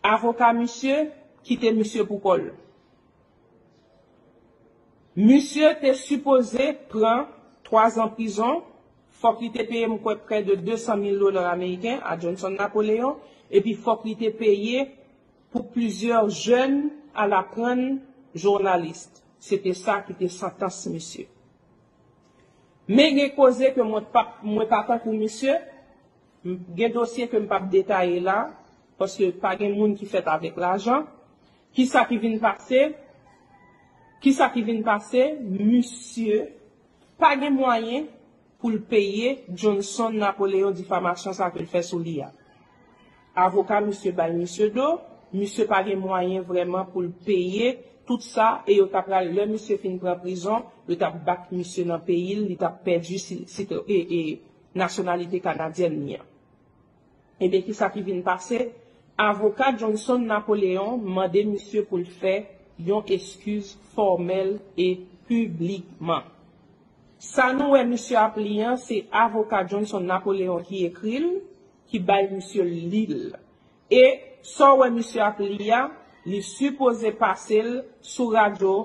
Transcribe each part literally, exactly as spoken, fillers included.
Avoka misye kite misye pou kò l. Misye te sipoze pran twa zan prizon, fòk li te peye, m kwè, prè de de san mil dola ameriken a Johnson Napoléon, epi fòk li te peye pou plizyè jèn al aprann jounalis. Se te sa ki te santans misye. Men gen koze ke mwen pa, mwen pa tankou misye, gen dosye ke m p ap detaye la, paske pa gen moun ki fèt avèk lajan. Kisa ki vin pase? Kisa ki vin pase? Misye pa gen mwayen pou l peye Johnson Napoléon difamasyon sa ke l fè sou li a. Avoka misye bay misye do, misye pa gen mwayen vrèman pou l peye tout sa, e yo ta pral, lè misye fin pran prizon, yo t ap bat misye nan peyi l, li t ap pèdi si, si, e, e, nasyonalite kanadyèn li an. Ebyen, kisa ki vin pase? Avoka Johnson Napoléon mande misye pou l fè yon eskiz fòmèl e piblikman. Sa nou wè misye ap li an, se avoka Johnson Napoléon ki ekri l, ki bay misye li l. E sa w wè misye ap li a, li sipoze pase l sou Radyo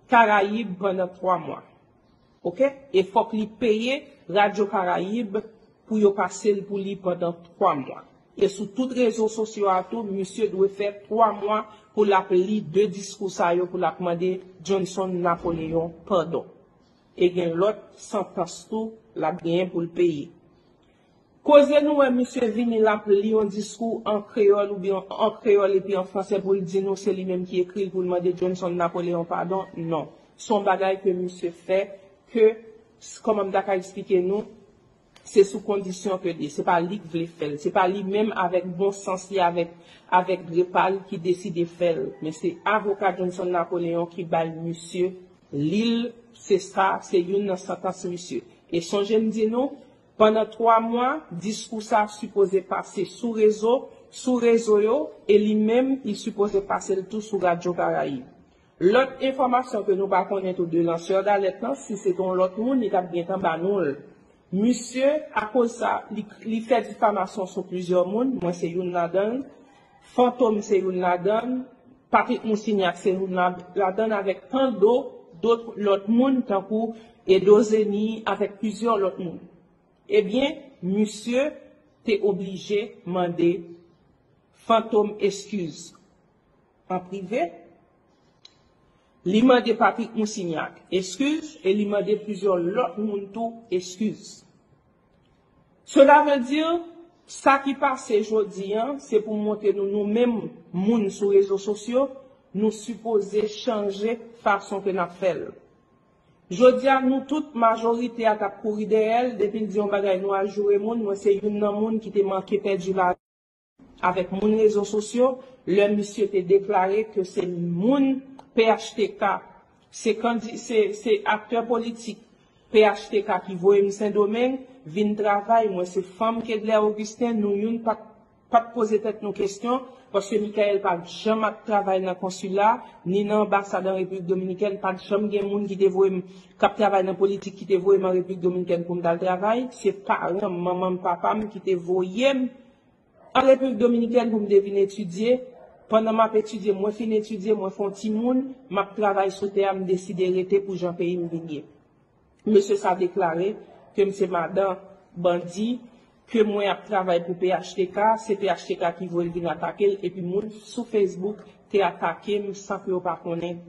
Karayib pandan twa mwa. Oke? E fòk li peye Radyo Karayib pou yo pase l pou li pandan twa mwa. E sou tout rezo sosyo a tou, misye dwe fè twa mwa pou l ap li de diskou sa yo, pou l ap mande Johnson Napoléon padon. E gen lòt santans tou l ap genyen pou l peye. Koze nou wè misye vini, l ap li yon diskou an kreyòl oubyen an kreyòl epi an fransè pou l di nou se li menm ki ekri l pou l mande Johnson Napoléon padon, non. Se yon bagay ke misye fè, ke, kòman m ta ka eksplike nou, se sou kondisyon ke li ye. Se pa li k vle fè l. Se pa li menm avèk bon sans li, avèk, avèk grepa l ki deside fè l. Men se avoka Johnson Napoléon ki bay misye li l. Se sa, se youn nan santans misye. E sonje m di nou, pandan twa mwa, diskou sa sipoze pase sou rezo, sou rezo yo, e li menm, li sipoze pase l tou sou Radyo Karayib. Lòt enfòmasyon ke nou pa konnen tou de lansè dalèt lan, si se te yon lòt moun, li t ap gentan ba nou l. Misye, akoz sa, li, li fè difamasyon sou plizyè moun, mwen se youn ladan l, Fantom se youn ladan l, Patrick Moussignac se youn la-, ladan l, avèk tan do, dòt lòt moun, tankou Edo Zeni, avèk plizyè lòt moun. Ebyen, misye te oblije mande Fantom eskiz an prive. Li mande Patrick Moussignac eskiz e li mande plizyè lòt moun tou eskiz. Cela veut dire, sa ki pase jodi an, se pou montre nou, nou menm moun sou rezo sosyo, nou sipoze chanje fason ke n ap fè l. Jodi a, nou tout, majorite a t ap kouri dèyè l, depi l di yon bagay, nou al joure moun. Mwen se youn nan moun ki te manke pèdi lavi avèk moun rezo sosyo, lè misye te deklare ke se moun P H T K, se kandi-, se, se aktè politik P H T K ki voye m Sendomeng vin travay. Mwen se fanm Kedlè Augustin, nou youn pa t, pa t poze tèt nou kesyon, paske Michael pa t janm ap travay nan konsila, ni nan anbasad an Repiblik Dominikèn, pa t janm gen moun ki te voye m, k ap travay nan politik ki te voye m an Repiblik Dominikèn pou m t al travay. Se paran m, manman m, papa m ki te voye m an Repiblik Dominikèn pou m te vin etidye. Pandan m ap etidye, mwen fin etidye, mwen fè yon timoun, m ap travay sou tè a, m deside rete pou jan peyi m vin ye. Mesye sa deklare ke m se madan bandi, ke mwen ap travay pou P H T K, se P H T K ki voye l vin atake l, epi moun sou Facebook te atake m san ke yo pa konnen.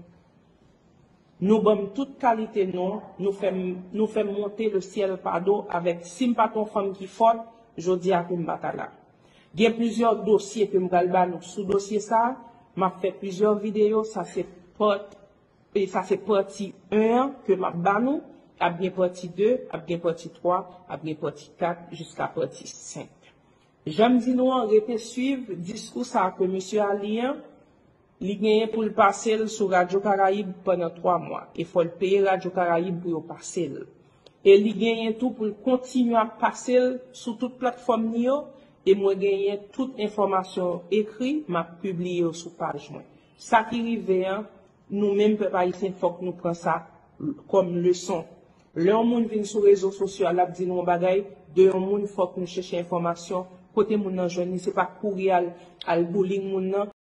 Nou ban m tout kalite non, nou fè m, nou fè m monte le ciel pa do avèk, si m pa t yon fanm ki fòt, jodi a ke m pa ta la. Gen plizyè dosye ke m pral ba nou sou dosye sa, m ap fè plizyè videyo, sa se part, e sa se pati en an ke m ap ba nou, ap gen pati de, ap gen pati twa, ap gen pati kat, jiska pati senk. Jan m di nou an, rete swiv diskou sa ke mesye a li an, li genyen pou l pase l sou Radyo Karayib pandan twa mwa, e fò l peye Radyo Karayib pou yo pase l. E li genyen tou pou l kontinye ap pase l sou tout platfòm li yo, e mwen genyen tout enfòmasyon ekri, m ap pibliye yo sou paj mwen. Sa ki rive an, nou menm pèp ayisyen, fòk nou pran sa kòm leson. Lè yon moun vin sou rezo sosyo a, l ap di nou yon bagay de yon moun, fòk nou chèche enfòmasyon kote moun nan jwenn li, se pa kouri al, al bullying moun nan.